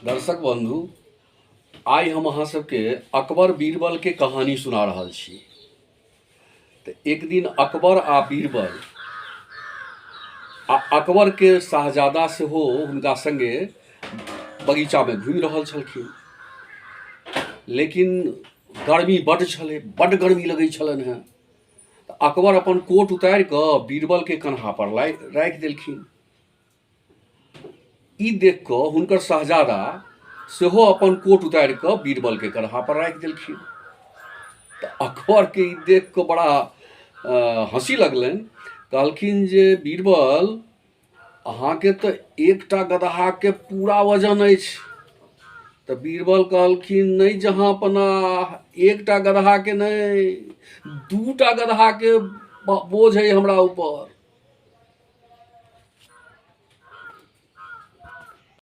दर्शक बन्धु, आइ हम अहाँ सबके अकबर बीरबलके कहानी सुना रहल छी। तऽ एक दिन अकबर आ बीरबल आ अकबरके शाहजादा सेहो हुनका सङ्गे बगीचामे घुमि रहल छलखिन। लेकिन गर्मी बड्ड छलै, बड्ड गर्मी लगै छलनि हेँ। तऽ अकबर अपन कोट उतारि कऽ बीरबलके कन्हापर राखि देलखिन। ई देख कऽ हुनकर शहजादा सेहो अपन कोट उतारि कऽ बीरबलके कन्हा पर राखि देलखिन। तऽ अकबरके ई देख कऽ बड़ा हँसी लगलनि। कहलखिन जे बीरबल, अहाँके तऽ एकटा गदहाके पूरा वजन अछि। तऽ बीरबल कहलखिन, नहि जहाँपनाह, एकटा गदहाके नहि, दूटा गदहाके बोझ अइ हमरा ऊपर।